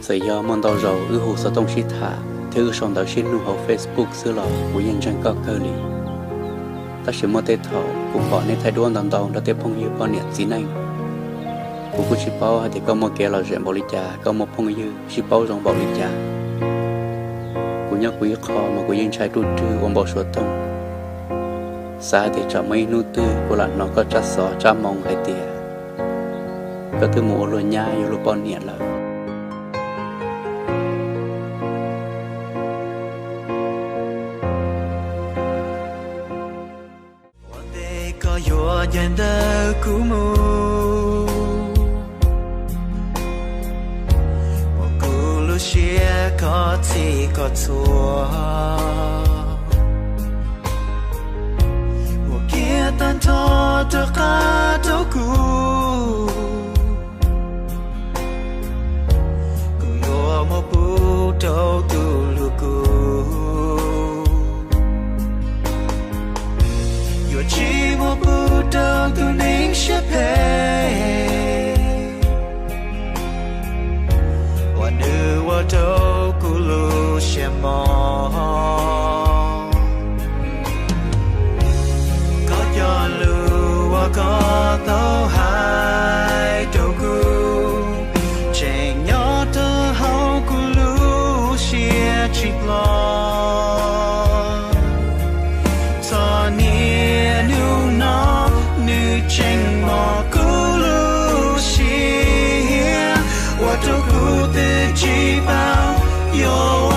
Txawm yog muaj ntau zaus wb hu xov tooj sib tham thiab wb sau ntawv sib nug hauv Facebook xwb los kuv yeej ntseeg koj kawg li. Tab sis muaj tej thaum kuv pom nej thaij duab ntau ntau nrog tej phooj ywg poj niam txiv neej. Kuv kuj tsis paub hais tias koj muaj kev lom zem npaum li cas, koj muaj phooj ywg sib paub zoo npaum li cas. Kuv nyob kuv ib qho mas kuv yeej ntshai ruj rwg ua npau suav toog, xav hais tias tsam muaj ib hnub twg kuv lam hnov koj tsab xov tsab moo hais tias koj twb mus ua luag nyab yuav luag poj niam lawm. Ua ntej koj yuav ncaim ntawm kuv mus, muab kuv lub siab koj txhij koj txhua, muab kiag tag nrho rov qab rau kuv. Kuv yuav muab pub rau tus hlub kuv, yuav tsis muab pub rau tus neeg siab phem uas nws ua rau kuv lub siab mob. Koj cov lus uas koj tau hais rau kuv tseem nyob rau hauv kuv lub siab tsis ploj. Txog niaj hnub no nws tseem mos kuv lub siab, ua rau kuv twb tsis paub yuav